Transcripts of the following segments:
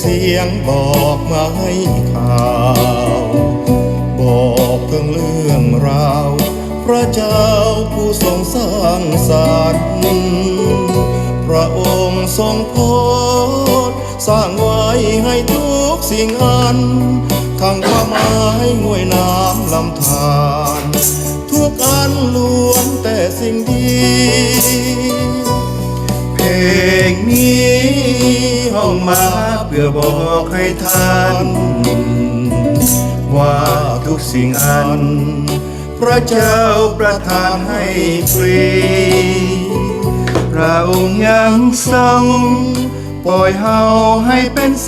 ສຽງບອກມາໃຫ້ຂ່າວ ບອກເຖິງເລື່ອງລາວ ພະເຈົ້າຜູ້ຊົງສ້າງສັນ ພະອົງຊົງໂປດສ້າງໄວ້ໃຫ້ທຸກສິ່ງອັນ ທັງປ່າໄມ້ຫ້ວຍນ້ຳລຳທານ ທຸກອັນລ້ວນແຕ່ສິ່ງດີ ເພງນີ້ຮ້ອງມາເພື່ອບອກໃຫ້ທ່ານ ວ່າທຸກສິ່ງອັນພະເຈົ້າປະທານໃຫ້ຟຣີ ພະອົງຍັງຊົງປ່ອຍເຮົາໃຫ້ເປັນເສ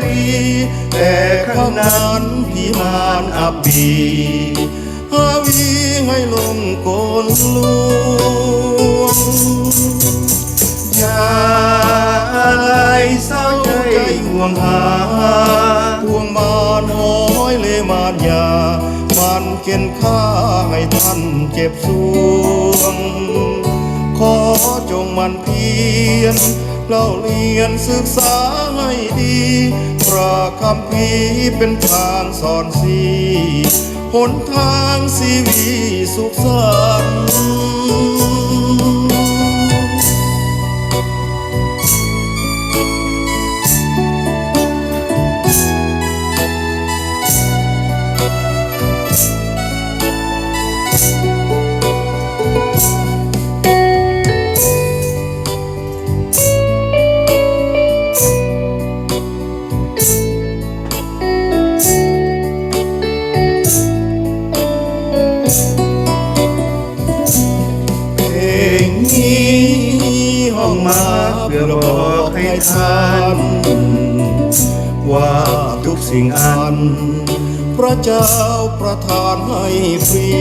ລີ ແຕ່ຄັ້ງນັ້ນພິມານອັບປີ ຫາວິໄຫລົງໂກນຫຼວງ ຢ່າອາໄລເສົ້າໃຈຫ່ວງຫາ ພວງມານຫອຍເລມານຢາ ມັນເຂັນຂ້າໃຫ້ທ່ານເຈັບສວງ ຂໍຈົ່ງໝັ່ນພຽນ ເລົ່າລຽນສຶກສາໃຫ້ດີ ພະຄຳພີເປັນທາງສອນຊີ້ ຫົນທາງຊີວິດສຸກສັນ. ເພງນີ້ຮ້ອງມາເພື່ອບອກໃຫ້ທ່ານ ວ່າທຸກສິ່ງອັນພະເຈົ້າປະທານໃຫ້ຟຣີ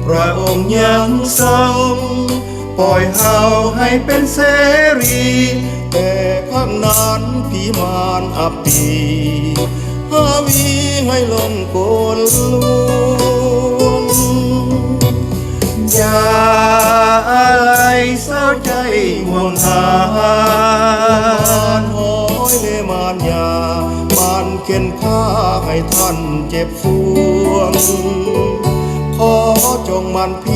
ພະອົງຍັງຊົງ ປ່ອຍເຮົາໃຫ້ເປັນເສລີ ແຕ່ຄັ້ງນັ້ນພິມານອັບປີ ຫາວິໄຫລົງໂກນຫຼວງ ຢ່າອາໄລເສົ້າໃຈຫ່ວງຫາ ຫອຍເລມານຢາ ມັນເຂັນຂ້າໃຫ້ທ່ານເຈັບ ສວງ ຂໍຈົ່ງໝັ່ນພ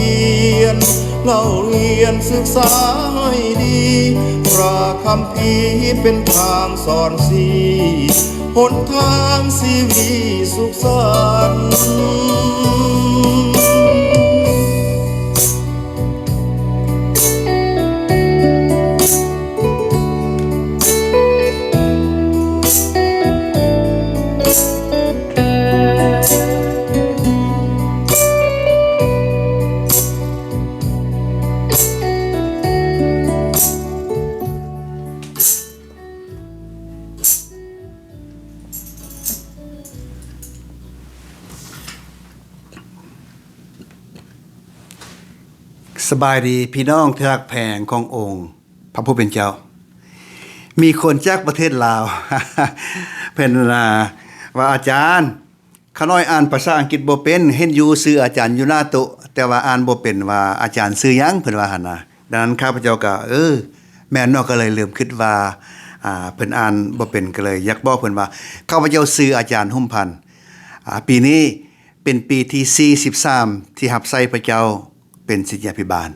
ຽນ ເລົ່າລຽນສຶກສາໃຫ້ດີ ພະຄຳພີເປັນທາງສອນຊີ້ ຫົນທາງຊີວິດສຸກສັນ. ສະບາຍດີພີ່ນ້ອງທີ່ຮັກແພງຂອງອົງພະຜູ້ເປັນເຈົ້າ. ມີຄົນຈາກປະເທດລາວ ເພິ່ນ ອ່າ ວ່າ ອາຈານ ຂ້ານ້ອຍອ່ານພາສາອັງກິດບໍ່ເປັນ, ເຫັນຢູ່ຊື່ອາຈານຢູ່ໜ້າໂຕະ ແຕ່ວ່າອ່ານບໍ່ເປັນວ່າອາຈານຊື່ຫຍັງ ເພິ່ນວ່າຫັ້ນນະ. ດັ່ງນັ້ນຂ້າພະເຈົ້າກໍ ເອີ ແມ່ນເນາະ ກໍເລີຍເລີ່ມຄິດວ່າ ອ່າ ເພິ່ນອ່ານບໍ່ເປັນ ກໍເລີຍຢາກບອກເພິ່ນວ່າ ຂ້າພະເຈົ້າຊື່ອາຈານຫຸມພັນ. ອ່າ ປີນີ້ເປັນປີທີສີ່ສິບສາມ ທີ່ຮັບໃຊ້ພະເຈົ້າເປັນສິດຍາພິບານ.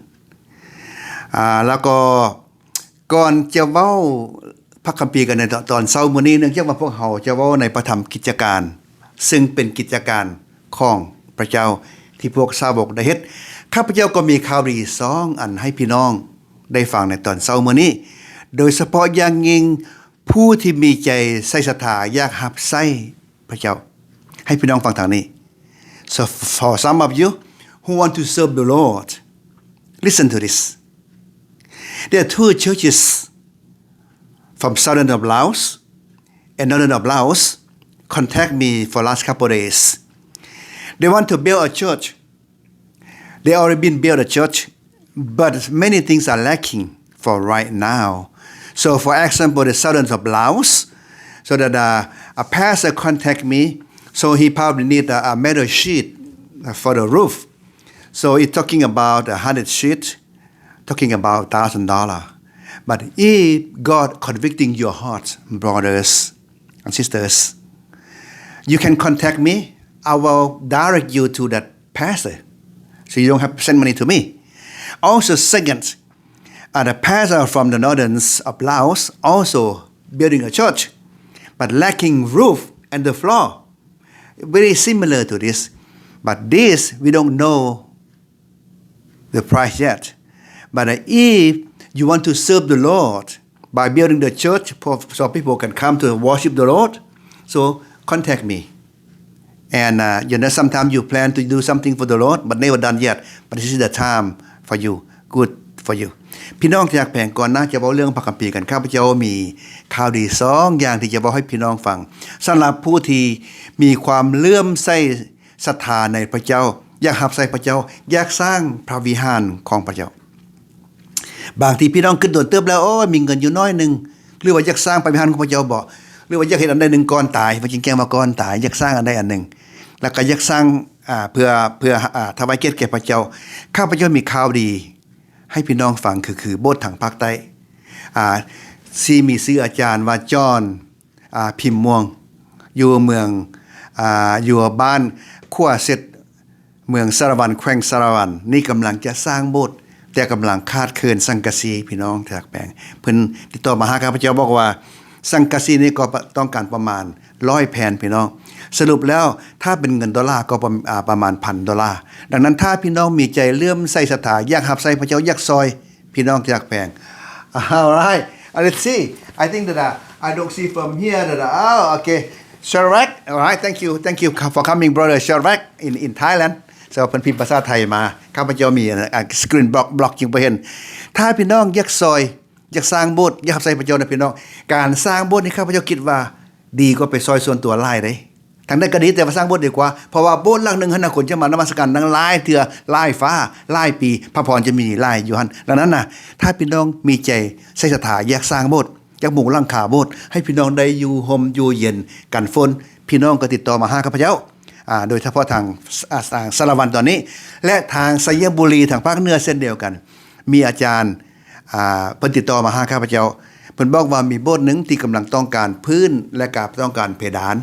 ອ່າ ແລ້ວກໍ ກ່ອນຈະເວົ້າພະຄຳພີກັນໃນຕອນເຊົ້າມື້ນີ້, ເນື່ອງຈາກວ່າພວກເຮົາຈະເວົ້າໃນພະທຳກິດຈະການ ເຊິ່ງເປັນກິດຈະການຂອງພະເຈົ້າທີ່ພວກສາວົກໄດ້ເຮັດ, ຂ້າພະເຈົ້າກໍມີຂ່າວດີສອງອັນໃຫ້ພີ່ນ້ອງໄດ້ຟັງໃນຕອນເຊົ້າມື້ນີ້, ໂດຍສະເພາະຢ່າງຍິ່ງຜູ້ທີ່ມີໃຈໃສ່ສັດທາຢາກຮັບໃຊ້ ພະເຈົ້າ. ໃຫ້ພີ່ນ້ອງຟັງທາງນີ້. So, for some of you who want to serve the Lord, listen to this. There are two churches from southern of Laos and northern of Laos contact me for last couple of days. They want to build a church. They already been built a church, but many things are lacking for right now. So, for example, the southern of Laos, so that, uh, a pastor contact me, so he probably need a, a metal sheet, uh, for the roof. So, it talking about a hundred sheet, talking about thousand dollar. But if God convicting your heart, brothers and sisters, you can contact me. I will direct you to that pastor. So you don't have to send money to me. Also, second, uh, the pastor from the northern of Laos also building a church, but lacking roof and the floor. Very similar to this, but this we don't know the price yet. But, uh, if you want to serve the Lord by building the church for, so people can come to worship the Lord, so contact me. And, uh, you know, sometimes you plan to do something for the Lord, but never done yet. But this is the time for you, good for you. ພີ່ນ້ອງທີ່ຮັກແພງ, ກ່ອນໜ້າຈະເວົ້າເລື່ອງພະຄຳພີກັນ, ຂ້າພະເຈົ້າມີຂ່າວດີສອງຢ່າງທີ່ຈະເວົ້າໃຫ້ພີ່ນ້ອງຟັງ. ສຳລັບຜູ້ທີ່ມີຄວາມເຫຼື້ອມໃສ ສັດທາໃນພະເຈົ້າ, ຢາກຮັບໃຊ້ພະເຈົ້າ, ຢາກສ້າງພະວິຫານຂອງພະເຈົ້າ. ບາງທີພີ່ນ້ອງຄິດດົນເຕີບແລ້ວ, ໂອ້ຍ ມີເງິນຢູ່ໜ້ອຍໜຶ່ງ, ຫຼືວ່າຢາກສ້າງພະວິຫານຂອງພະເຈົ້າບໍ? ຫຼືວ່າຢາກເຮັດອັນໃດໜຶ່ງກ່ອນຕາຍ? ພະຈິງແຈ້ງວ່າກ່ອນຕາຍ, ຢາກສ້າງອັນໃດອັນໜຶ່ງ, ແລ້ວກໍຢາກສ້າງ, ອ່າ, ເພື່ອ, ເພື່ອ, ອ່າ, ຖວາຍກຽດແກ່ພະເຈົ້າ. ຂ້າພະເຈົ້າມີຂ່າວດີໃຫ້ພີ່ນ້ອງຟັງ, ຄື, ຄືໂບດທາງພາກໃຕ້, ອ່າ, ທີ່ມີຊື່ອາຈານວ່າ ຈອນ ອ່າ ພິມມ່ວງ, ຢູ່ເມືອງ, ອ່າ ຢູ່ບ້ານຂົວເສັດ, ເມືອງສາລະວັນ, ແຂວງສາລະວັນ. ນີ້ກຳລັງຈະສ້າງໂບດ, ແຕ່ກຳລັງຂາດເຂີນສັງກະສີ, ພີ່ນ້ອງທີ່ຮັກແພງ. ເພິ່ນຕິດຕໍ່ມາຫາຂ້າພະເຈົ້າ, ບອກວ່າສັງກະສີນີ້ກໍປະ, ຕ້ອງການປະມານຮ້ອຍແຜ່ນ, ພີ່ນ້ອງ. ສະຫຼຸບແລ້ວ, ຖ້າເປັນເງິນໂດລາກໍປະ, ອ່າ, ປະມານພັນໂດລາ. ດັ່ງນັ້ນ, ຖ້າພີ່ນ້ອງມີໃຈເຫຼື້ອມໃສສັດທາ, ຢາກຮັບໃຊ້ພະເຈົ້າ, ຢາກຊ່ອຍ, ພີ່ນ້ອງທີ່ຮັກແພງ. All right. Uh, let's see. I think that, uh, I don't see from here that, uh, oh, okay. Sharak. All right. Thank you. Thank you for coming, brother Sharak in, in Thailand. So ເພິ່ນພິມພາສາໄທມາ. ຂ້າພະເຈົ້າມີ, uh, screen block, block ຈຶ່ງບໍ່ເຫັນ. ຖ້າພີ່ນ້ອງຢາກຊ່ອຍ, ຢາກສ້າງໂບດ, ຢາກຮັບໃຊ້ພະເຈົ້ານະພີ່ນ້ອງ. ການສ້າງໂບດນີ້ ຂ້າພະເຈົ້າຄິດວ່າ ດີກວ່າໄປຊ່ອຍສ່ວນຕົວຫຼາຍເດ້. ທາງໃດກໍດີ, ແຕ່ວ່າສ້າງໂບດດີກວ່າ, ເພາະວ່າໂບດຫຼັງໜຶ່ງຫັ້ນນະ ຄົນຈະມານະມັດສະການຕັ້ງຫຼາຍເທື່ອ, ຫຼາຍຟ້າ, ຫຼາຍປີ, ພະພອນຈະມີຫຼາຍຢູ່ຫັ້ນ. ດັ່ງນັ້ນນະ, ຖ້າພີ່ນ້ອງມີໃຈໃສ່ສັດທາ, ຢາກສ້າງໂບດ, ຢາກມຸງຫຼັງຄາໂບດ, ໃຫ້ພີ່ນ້ອງໄດ້ຢູ່ຮົ່ມຢູ່ເຢັນກັນຝົນ, ພີ່ນ້ອງກໍຕິດຕໍ່ມາຫາຂ້າພະເຈົ້າ, ອ່າ, ໂດຍສະເພາະທາງ, ອ່າ, ທາງສາລະວັນຕອນນີ້ ແລະ ທາງໄຊຍະບູລີ, ທາງພາກເໜືອເຊັ່ນດຽວກັນ. ມີອາຈານ, ອ່າ, ເພິ່ນຕິດຕໍ່ມາຫາຂ້າພະເຈົ້າ. ເພິ່ນບອກວ່າມີໂບດໜຶ່ງທີ່ກຳລັງຕ້ອງການພື້ນ ແລະ ກໍຕ້ອງການເພດານ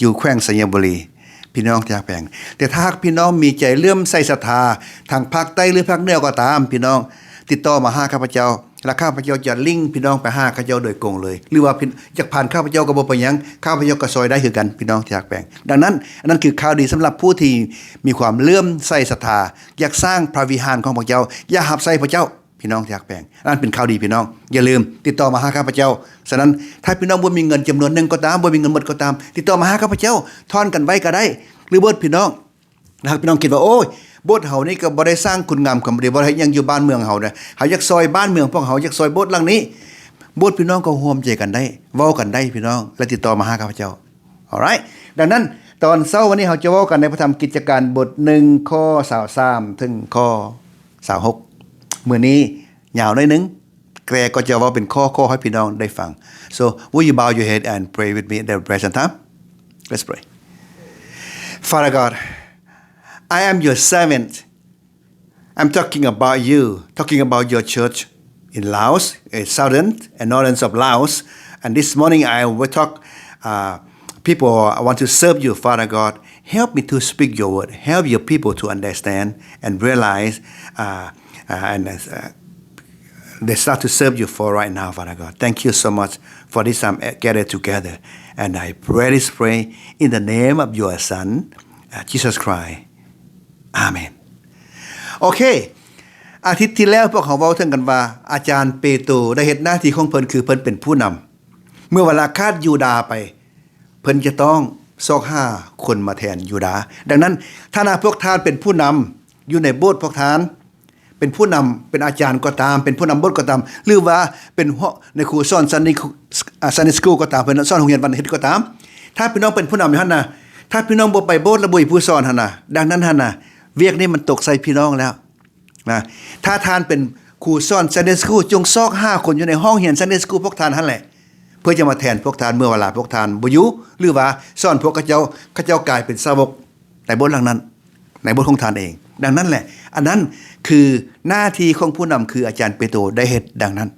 ຢູ່ແຂວງໄຊຍະບູລີ, ພີ່ນ້ອງທີ່ຮັກແພງ. ແຕ່ຖ້າຫາກພີ່ນ້ອງມີໃຈເຫຼື້ອມໃສສັດທາ ທາງພາກໃຕ້ ຫຼື ພາກເໜືອກໍຕາມ, ພີ່ນ້ອງຕິດຕໍ່ມາຫາຂ້າພະເຈົ້າ ແລະ ຂ້າພະເຈົ້າຈະລິງພີ່ນ້ອງໄປຫາເຂົາເຈົ້າໂດຍກົງເລີຍ. ຫຼືວ່າ ຢາກຜ່ານຂ້າພະເຈົ້າກໍບໍ່ເປັນຫຍັງ, ຂ້າພະເຈົ້າກໍຊ່ອຍໄດ້ຄືກັນ, ພີ່ນ້ອງທີ່ຮັກແພງ. ດັ່ງນັ້ນ, ອັນນັ້ນຄືຂ່າວດີສຳລັບຜູ້ທີ່ມີຄວາມເຫຼື້ອມໃສສັດທາ, ຢາກສ້າງພະວິຫານຂອງພະເຈົ້າ, ຢາກຮັບໃຊ້ພະເຈົ້າ, ພີ່ນ້ອງທີ່ຮັກແພງ. ອັນນັ້ນເປັນຂ່າວດີ, ພີ່ນ້ອງຢ່າລືມຕິດຕໍ່ມາຫາຂ້າພະເຈົ້າ. ສະນັ້ນ, ຖ້າພີ່ນ້ອງບໍ່ມີເງິນຈຳນວນໜຶ່ງກໍຕາມ, ບໍ່ມີເງິນໝົດກໍຕາມ, ຕິດຕໍ່ມາຫາຂ້າພະເຈົ້າ, ທອນກັນໄວ້ກໍໄດ້, ຫຼື ເບີດພີ່ນ້ອງ. ຖ້າຫາກພີ່ນ້ອງຄິດວ່າ, ໂອ້ຍ, ໂບດເຮົານີ້ກໍບໍ່ໄດ້ສ້າງຄຸນງາມຄວາມດີ, ບໍ່ໄດ້ເຮັດຫຍັງຢູ່ບ້ານເມືອງເຮົານະ, ເຮົາຢາກຊ່ອຍບ້ານເມືອງພວກເຮົາ, ຢາກຊ່ອຍໂບດຫຼັງນີ້. ໂບດພີ່ນ້ອງກໍຮ່ວມໃຈກັນໄດ້, ເວົ້າກັນໄດ້, ພີ່ນ້ອງ, ແລະ ຕິດຕໍ່ມາຫາຂ້າພະເຈົ້າ. Alright. ດັ່ງນັ້ນ, ຕອນເຊົ້າວັນນີ້ເຮົາຈະເວົ້າກັນໃນພະທຳກິດຈະການບົດໜຶ່ງ ຂໍ້ຊາວສາມ ເຖິງຂໍ້ຊາວຫົກ. ມື້ນີ້ຍາວໜ້ອຍໜຶ່ງ, ແຕ່ກໍຈະເວົ້າເປັນຂໍ້ໆ ໃຫ້ພີ່ນ້ອງໄດ້ຟັງ. So, will you bow your head and pray with me at the present time? Let's pray. Father God, I am your servant. I'm talking about you, talking about your church in Laos, in southern and northern of Laos. And this morning I will talk, uh, people, I want to serve you, Father God. Help me to speak your word. Help your people to understand and realize, uh, uh, and, uh, they start to serve you for right now, Father God. Thank you so much for this time, uh, gathered together. And I pray this prayer in the name of your Son, uh, Jesus Christ. ອາເມນ. ໂອເຄ, ອາທິດທີ່ແລ້ວພວກເຮົາເວົ້າເຖິງກັນວ່າ ອາຈານເປໂຕໄດ້ເຮັດໜ້າທີ່ຂອງເພິ່ນ ຄືເພິ່ນເປັນຜູ້ນຳ. ເມື່ອເວລາຂາດຢູດາໄປ, ເພິ່ນຈະຕ້ອງຊອກຫາຄົນມາແທນຢູດາ. ດັ່ງນັ້ນ, ຖ້າຫາກພວກທ່ານເປັນຜູ້ນຳຢູ່ໃນໂບດພວກທ່ານ, ເປັນຜູ້ນຳ, ເປັນອາຈານກໍຕາມ, ເປັນຜູ້ນຳໂບດກໍຕາມ, ຫຼືວ່າເປັນຫົວໜ້າຄູສອນ Sunday School ກໍຕາມ, ເພິ່ນສອນໂຮງຮຽນວັນອາທິດກໍຕາມ, ຖ້າພີ່ນ້ອງເປັນຜູ້ນຳຢູ່ຫັ້ນນະ, ຖ້າພີ່ນ້ອງບໍ່ໄປໂບດ ແລະ ບໍ່ມີຜູ້ສອນຫັ້ນນະ, ດັ່ງນັ້ນຫັ້ນນະ, ວຽກນີ້ມັນຕົກໃສ່ພີ່ນ້ອງແລ້ວນະ. ຖ້າທ່ານເປັນຄູສອນ Sunday School, ຈົ່ງຊອກຫາຄົນຢູ່ໃນຫ້ອງຮຽນ Sunday School ພວກທ່ານຫັ້ນແຫຼະ, ເພື່ອຈະມາແທນພວກທ່ານເມື່ອເວລາພວກທ່ານບໍ່ຢູ່ ຫຼືວ່າສອນພວກເຂົາເຈົ້າ, ເຂົາເຈົ້າກາຍເປັນສາວົກໃນໂບດຫຼັງນັ້ນ, ໃນໂບດຂອງທ່ານເອງ. ດັ່ງນັ້ນແຫຼະ, ອັນນັ້ນຄືໜ້າທີ່ຂອງຜູ້ນຳ, ຄືອາຈານເປໂຕໄດ້ເຮັດດັ່ງນັ້ນ.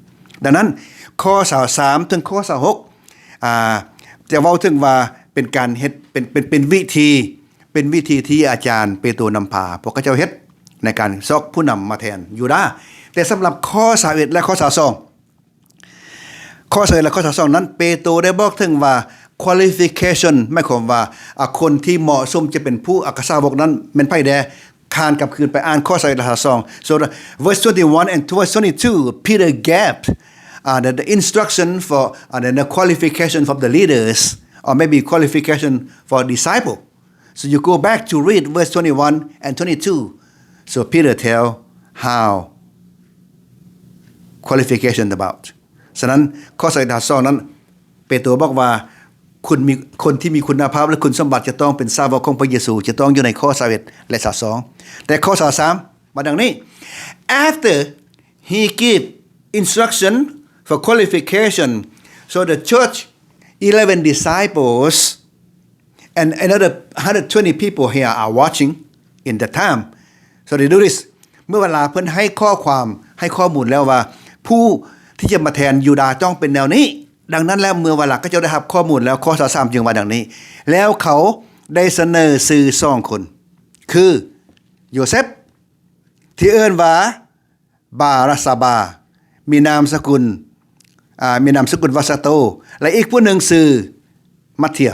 ດັ່ງນັ້ນ ຂໍ້ຊາວສາມເຖິງຂໍ້ຊາວຫົກ ອາ ຈະເວົ້າເຖິງວ່າເປັນການເຮັດ ເປັນ ເປັນ ເປັນວິທີ ເປັນວິທີທີ່ອາຈານເປໂຕນຳພາພວກເຂົາເຈົ້າເຮັດ ໃນການຊອກຜູ້ນຳມາແທນຢູດາ. ແຕ່ສຳລັບຂໍ້ຊາວເອັດ ແລະ ຂໍ້ຊາວສອງ ຂໍ້ຊາວເອັດ ແລະ ຂໍ້ຊາວສອງນັ້ນ ເປໂຕໄດ້ບອກເຖິງວ່າ qualification ໝາຍຄວາມວ່າ ອາ ຄົນທີ່ເໝາະສົມຈະເປັນຜູ້ອັກຄະສາວົກນັ້ນແມ່ນໃຜແດ່? ທ່ານກັບຄືນໄປອ່ານຂໍ້ຊາວເອັດ ແລະ ຊາວສອງ. So the verse twenty-one and verse twenty-two, Peter gave, uh, the, the instruction for, uh, the, the qualification of the leaders, or maybe qualification for disciple. So you go back to read verse twenty-one and twenty-two. So Peter tell how qualification about. ສະນັ້ນ ຂໍ້ຊາວເອັດ ຊາວສອງນັ້ນ ເປໂຕບອກວ່າ ຄຸນມີ ຄົນທີ່ມີຄຸນນະພາບ ແລະ ຄຸນສົມບັດຈະຕ້ອງເປັນສາວົກຂອງພະເຢຊູ ຈະຕ້ອງຢູ່ໃນຂໍ້ຊາວເອັດ ແລະ ຊາວສອງ. ແຕ່ຂໍ້ຊາວສາມວ່າດັ່ງນີ້ After he give instruction for qualification, so the church, eleven disciples, and another hundred twenty people here are watching in the time. So they do this. ເມື່ອເວລາເພິ່ນໃຫ້ຂໍ້ຄວາມ ໃຫ້ຂໍ້ມູນແລ້ວວ່າ ຜູ້ທີ່ຈະມາແທນຢູດາຕ້ອງເປັນແນວນີ້. ດັ່ງນັ້ນແລ້ວ ເມື່ອເວລາເຂົາເຈົ້າໄດ້ຮັບຂໍ້ມູນແລ້ວ ຂໍ້ຊາວສາມຈຶ່ງວ່າດັ່ງນີ້ ແລ້ວເຂົາໄດ້ສະເໜີຊື່ສອງຄົນ ຄື ໂຢເຊັບ ທີ່ເອີ້ນວ່າ ບາຣາຊາບາ ມີນາມສະກຸນ ອາ ມີນາມສະກຸນວ່າສະໂຕ ແລະ ອີກຜູ້ໜຶ່ງຊື່ມັດເທຍ.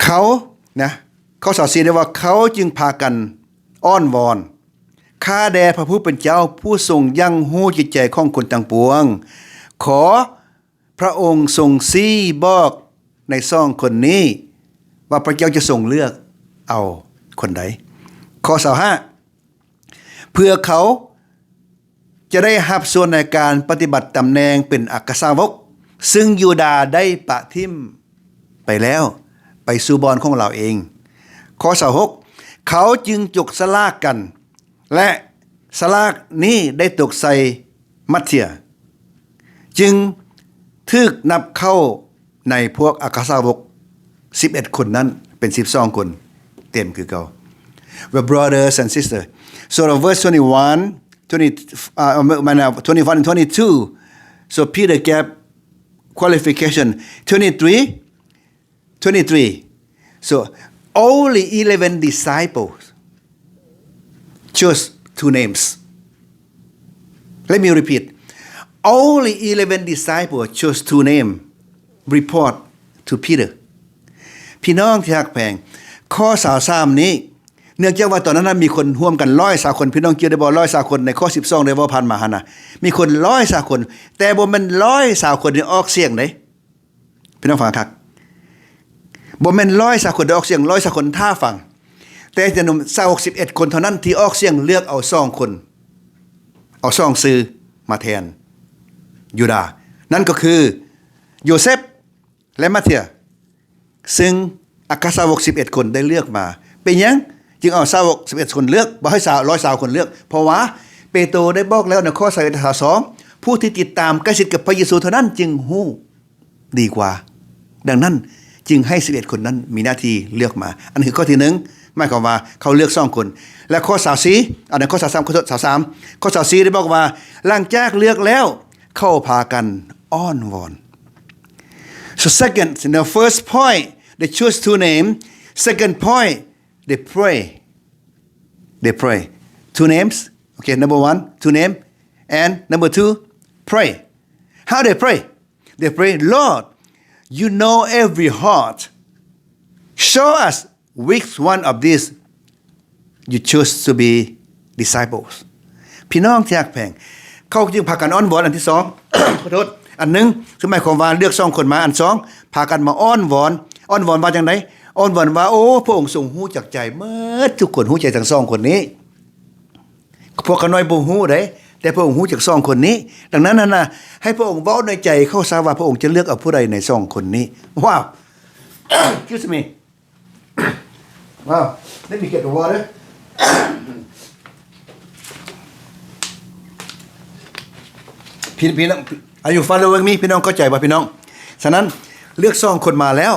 ເຂົາ ນະ ຂໍ້ຊາວສີ່ໄດ້ວ່າ ເຂົາຈຶ່ງພາກັນອ້ອນວອນ ຂ້າແດ່ພະຜູ້ເປັນເຈົ້າ ຜູ້ຊົງຢັ້ງຮູ້ຈິດໃຈຂອງຄົນທັງປວງ ຂໍ ພະອົງຊົງຊີ້ບອກໃນສອງຄົນນີ້ວ່າພະເຈົ້າຈະຊົງເລືອກເອົາຄົນໃດ. ຂໍ້ຊາວຫ້າ ເພື່ອເຂົາຈະໄດ້ຮັບສ່ວນໃນການປະຕິບັດຕຳແໜ່ງເປັນອັກຄະສາວົກ ຊຶ່ງຢູດາໄດ້ປະຖິ້ມໄປແລ້ວ ໄປສູ່ບ່ອນຂອງລາວເອງ. ຂໍ້ຊາວຫົກ ເຂົາຈຶ່ງຈົກສະຫຼາກກັນ ແລະ ສະຫຼາກນີ້ໄດ້ຕົກໃສ່ມັດເທຍ ຈຶ່ງຖືກນັບເຂົ້າໃນພວກອັກຄະສາວົກສິບເອັດຄົນນັ້ນ ເປັນສິບສອງຄົນເຕັມຄືເກົ່າ. Well, brothers and sisters, so the verse twenty-one, twenty, uh, twenty-one and twenty-two, so Peter gave qualification. Twenty-three, twenty-three. So, only eleven disciples chose two names. Let me repeat. Only eleven disciples chose two names. Report to Peter. ພີ່ນ້ອງທີ່ຮັກແພງ, ຂໍ້ຊາວສາມນີ້ ເນື່ອງຈາກວ່າຕອນນັ້ນນະ ມີຄົນຮ່ວມກັນຮ້ອຍຊາວຄົນ. ພີ່ນ້ອງຈື່ໄດ້ບໍ່? ຮ້ອຍຊາວຄົນ ໃນຂໍ້ສິບສອງໄດ້ເວົ້າຜ່ານມາຫັ້ນນະ, ມີຄົນຮ້ອຍຊາວຄົນ, ແຕ່ບໍ່ແມ່ນຮ້ອຍຊາວຄົນນີ້ອອກສຽງເດ້. ພີ່ນ້ອງຟັງຄັກ, ບໍ່ແມ່ນຮ້ອຍຊາວຄົນໄດ້ອອກສຽງ, ຮ້ອຍຊາວຄົນຖ້າຟັງ, ແຕ່ຈະໜຸ່ມຊາວຫົກສິບເອັດຄົນເທົ່ານັ້ນທີ່ອອກສຽງເລືອກເອົາສອງຄົນ, ເອົາສອງຊື່ມາແທນຢູດາ, ນັ້ນກໍຄືໂຢເຊັບ ແລະ ມາເທຍ, ຊຶ່ງອັກຄະສາວົກສິບເອັດຄົນໄດ້ເລືອກມາ. ເປັນຫຍັງຈຶ່ງເອົາສາວົກສິບເອັດຄົນເລືອກ, ບໍ່ໃຫ້ຊາວ, ຮ້ອຍຊາວຄົນເລືອກ? ເພາະວ່າເປໂຕໄດ້ບອກແລ້ວໃນຂໍ້ຊາວເອັດ ຊາວສອງ, ຜູ້ທີ່ຕິດຕາມໃກ້ຊິດກັບພະເຢຊູເທົ່ານັ້ນຈຶ່ງຮູ້ດີກວ່າ. ດັ່ງນັ້ນຈຶ່ງໃຫ້ສິບເອັດຄົນນັ້ນມີໜ້າທີ່ເລືອກມາ. ອັນນີ້ຄືຂໍ້ທີໜຶ່ງ, ໝາຍຄວາມວ່າເຂົາເລືອກສອງຄົນ. ແລະ ຂໍ້ຊາວສີ່, ອັນນັ້ນຂໍ້ຊາວສາມ, ຂໍໂທດ, ຊາວສາມ, ຂໍ້ຊາວສີ່ໄດ້ບອກວ່າ ຫຼັງຈາກເລືອກແລ້ວ ເຂົາພາກັນອ້ອນວອນ. So second, in the first point, they choose two name. Second point, they pray. They pray. Two names. Okay, number one, two name. And number two, pray. How they pray? They pray, Lord, you know every heart. Show us which one of these you choose to be disciples. ພີ່ນ້ອງທີ່ຮັກແພງ, ເຂົາຈຶ່ງພາກັນອ້ອນວອນ. ອັນທີສອງ, ຂໍໂທດ, ອັນໜຶ່ງ ຄືໝາຍຄວາມວ່າເລືອກສອງຄົນມາ, ອັນສອງ ພາກັນມາອ້ອນວອນ. ອ້ອນວອນວ່າຈັ່ງໃດ? ອ້ອນວອນວ່າ ໂອ້ ພະອົງຊົງຮູ້ຈັກໃຈໝົດ, ທຸກຄົນຮູ້ໃຈທັງສອງຄົນນີ້. ພວກຂ້ານ້ອຍບໍ່ຮູ້ເດ້, ແຕ່ພະອົງຮູ້ຈັກສອງຄົນນີ້. ດັ່ງນັ້ນຫັ້ນນະ, ໃຫ້ພະອົງເວົ້າໃນໃຈເຂົາຊະວ່າ ພະອົງຈະເລືອກເອົາຜູ້ໃດໃນສອງຄົນນີ້. ວ້າວ Excuse me. Wow, let me get the water. ພີ່, ພີ່ນ້ອງ, are you following me? ພີ່ນ້ອງເຂົ້າໃຈບໍ່ ພີ່ນ້ອງ? ສະນັ້ນເລືອກສອງຄົນມາແລ້ວ,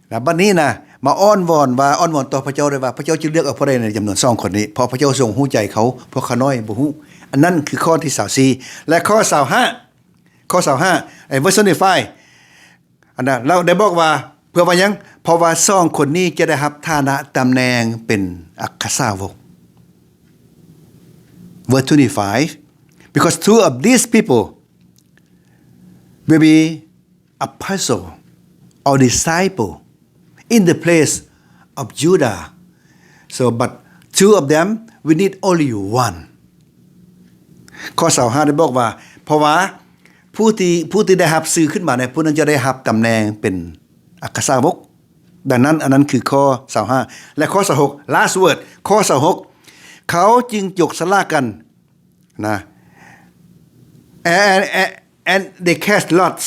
ແລ້ວບັດນີ້ນະ ມາອ້ອນວອນວ່າ ອ້ອນວອນຕໍ່ພະເຈົ້າໄດ້ວ່າ ພະເຈົ້າຈະເລືອກເອົາຜູ້ໃດໃນຈຳນວນສອງຄົນນີ້ ເພາະພະເຈົ້າຊົງຮູ້ໃຈເຂົາ ພວກຂ້ານ້ອຍບໍ່ຮູ້. ອັນນັ້ນຄືຂໍ້ທີຊາວສີ່ ແລະ ຂໍ້ຊາວຫ້າ ຂໍ້ຊາວຫ້າ verse twenty-five ອັນນັ້ນ ລາວໄດ້ບອກວ່າ ເພື່ອວ່າຫຍັງ? ເພາະວ່າສອງຄົນນີ້ຈະໄດ້ຮັບຖານະຕຳແໜ່ງເປັນອັກຄະສາວົກ. Verse twenty-five, because two of these people will be apostle or disciple in the place of Judah. So, but two of them, we need only one. ຂໍ້ຊາວຫ້າ ໄດ້ບອກວ່າ ເພາະວ່າຜູ້ທີ່ ຜູ້ທີ່ໄດ້ຮັບຊື່ຂຶ້ນມາໃນຜູ້ນັ້ນຈະໄດ້ຮັບຕຳແໜ່ງເປັນອັກຄະສາວົກ. ດັ່ງນັ້ນ ອັນນັ້ນຄືຂໍ້ຊາວຫ້າ ແລະ ຂໍ້ຊາວຫົກ last word ຂໍ້ຊາວຫົກ ເຂົາຈຶ່ງຈົກສະຫຼາກກັນ ນະ and and and they cast lots.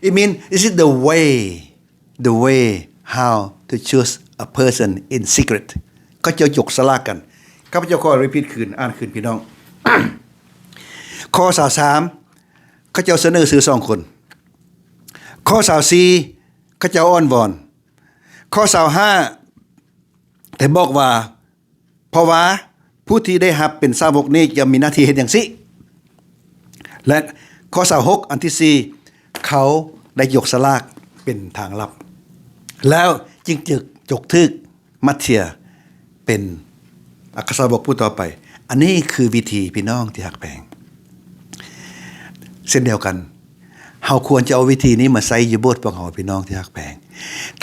It mean this is the way, the way how to choose a person in secret. ເຂົາເຈົ້າຈົກສະຫຼາກກັນ. ຂ້າພະເຈົ້າຂໍ repeat ຄືນ ອ່ານຄືນ ພີ່ນ້ອງ. ຂໍ້ຊາວສາມ ເຂົາເຈົ້າສະເໜີຊື່ສອງຄົນ. ຂໍ້ຊາວສີ່ ເຂົາເຈົ້າອ້ອນວອນ. ຂໍ້ຊາວຫ້າ ໄດ້ບອກວ່າ ເພາະວ່າຜູ້ທີ່ໄດ້ຮັບເປັນສາວົກນີ້ຈະມີໜ້າທີ່ເຮັດຫຍັງຊີ້ ແລະ ຂໍ້ຊາວຫົກ ອັນທີສີ່ ເຂົາໄດ້ຍົກສະຫຼາກເປັນທາງລັບ ແລ້ວຈຶ່ງຈະຈົກຖືກມັດເທຍເປັນອັກຄະສາວົກຜູ້ຕໍ່ໄປ. ອັນນີ້ຄືວິທີ ພີ່ນ້ອງທີ່ຮັກແພງ. ເຊັ່ນດຽວກັນ ເຮົາຄວນຈະເອົາວິທີນີ້ມາໃຊ້ຢູ່ໂບດພວກເຮົາ ພີ່ນ້ອງທີ່ຮັກແພງ.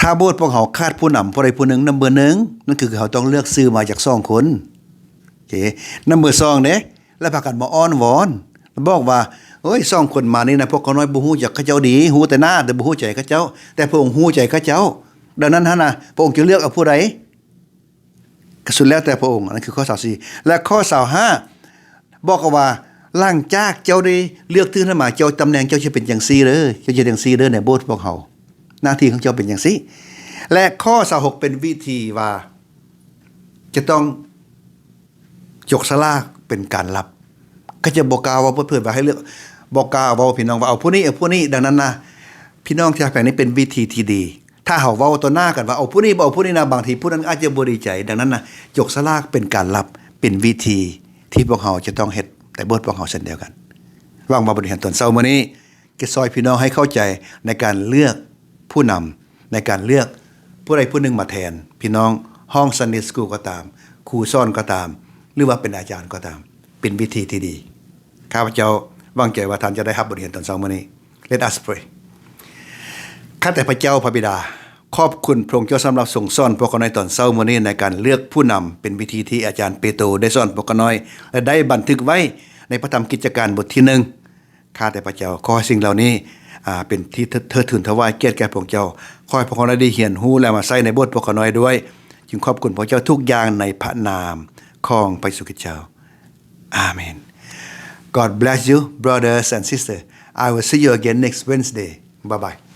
ຖ້າໂບດພວກເຮົາຂາດຜູ້ນຳຜູ້ໃດຜູ້ໜຶ່ງ number ໜຶ່ງ ນັ້ນຄືເຮົາຕ້ອງເລືອກຊື່ມາຈາກສອງຄົນ. ໂອເຄ number ສອງເດ້ ແລ້ວພາກັນມາອ້ອນວອນ ບອກວ່າ ໂອ້ຍ ສອງຄົນມານີ້ນະ ພວກຂ້ານ້ອຍບໍ່ຮູ້ຈັກເຂົາເຈົ້າດີ ຮູ້ແຕ່ໜ້າ ແຕ່ບໍ່ຮູ້ໃຈເຂົາເຈົ້າ ແຕ່ພະອົງຮູ້ໃຈເຂົາເຈົ້າ. ດັ່ງນັ້ນຫັ້ນນະ ພະອົງຈະເລືອກເອົາຜູ້ໃດ ກະສຸດແລ້ວແຕ່ພະອົງ. ອັນນັ້ນຄືຂໍ້ຊາວສີ່ ແລະ ຂໍ້ຊາວຫ້າ ບອກວ່າ ຫຼັງຈາກເຈົ້າໄດ້ເລືອກຖືກນັ້ນມາ ເຈົ້າ ຕຳແໜ່ງເຈົ້າຈະເປັນຈັ່ງຊີ້ເດີ ເຈົ້າຈະເຮັດຈັ່ງຊີ້ເດີ ໃນໂບດພວກເຮົາ ໜ້າທີ່ຂອງເຈົ້າເປັນຈັ່ງຊີ້. ແລະ ຂໍ້ຊາວຫົກ ເປັນວິທີວ່າຈະຕ້ອງຈົກສະຫຼາກເປັນການລັບ ກໍຈະບໍ່ກ້າເວົ້າເປີດເຜີຍວ່າໃຫ້ເລືອກ ບໍ່ກ້າເວົ້າ ພີ່ນ້ອງ ວ່າເອົາຜູ້ນີ້ ເອົາຜູ້ນີ້. ດັ່ງນັ້ນນະ ພີ່ນ້ອງທີ່ຮັກແພງ ນີ້ເປັນວິທີທີ່ດີ. ຖ້າເຮົາເວົ້າຕໍ່ໜ້າກັນວ່າ ເອົາຜູ້ນີ້ ບໍ່ເອົາຜູ້ນີ້ນະ ບາງທີຜູ້ນັ້ນອາດຈະບໍ່ດີໃຈ. ດັ່ງນັ້ນນະ ຈົກສະຫຼາກເປັນການລັບ ເປັນວິທີທີ່ພວກເຮົາຈະຕ້ອງເຮັດໃນໂບດພວກເຮົາເຊັ່ນດຽວກັນ. ຫວັງວ່າບົດຮຽນຕອນເຊົ້າມື້ນີ້ຈະຊ່ອຍພີ່ນ້ອງໃຫ້ເຂົ້າໃຈໃນການເລືອກຜູ້ນຳ ໃນການເລືອກຜູ້ໃດຜູ້ໜຶ່ງມາແທນ ພີ່ນ້ອງ ຫ້ອງ Sunday School ກໍຕາມ ຄູສອນກໍຕາມ ຫຼືວ່າເປັນອາຈານກໍຕາມ ເປັນວິທີທີ່ດີ. ຂ້າພະເຈົ້າຫວັງໃຈວ່າທ່ານຈະໄດ້ຮັບບົດຮຽນຕອນເຊົ້າມື້ນີ້. Let us pray. ຂ້າແຕ່ພະເຈົ້າພະບິດາ ຂອບຄຸນພະອົງເຈົ້າສຳລັບຊົງສອນພວກຂ້ານ້ອຍຕອນເຊົ້າມື້ນີ້ ໃນການເລືອກຜູ້ນຳ ເປັນວິທີທີ່ອາຈານເປໂຕໄດ້ສອນພວກຂ້ານ້ອຍ ແລະ ໄດ້ບັນທຶກໄວ້ໃນພະທຳກິດຈະການບົດທີໜຶ່ງ. ຂ້າແຕ່ພະເຈົ້າ ຂໍໃຫ້ສິ່ງເຫຼົ່ານີ້ ອ່າ ເປັນທີ່ເທີ- ເທີດທູນຖວາຍກຽດແກ່ພະອົງເຈົ້າ. ຂໍໃຫ້ພວກເຮົາໄດ້ຮຽນຮູ້ ແລະ ເອົາມາໃຊ້ໃນໂບດພວກຂ້ານ້ອຍດ້ວຍ. ຈຶ່ງຂອບຄຸນພະເຈົ້າທຸກຢ່າງໃນພະນາມຂອງພະເຢຊູຄຣິດເຈົ້າ. ອາເມນ. God bless you, brothers and sisters. I will see you again next Wednesday. Bye bye.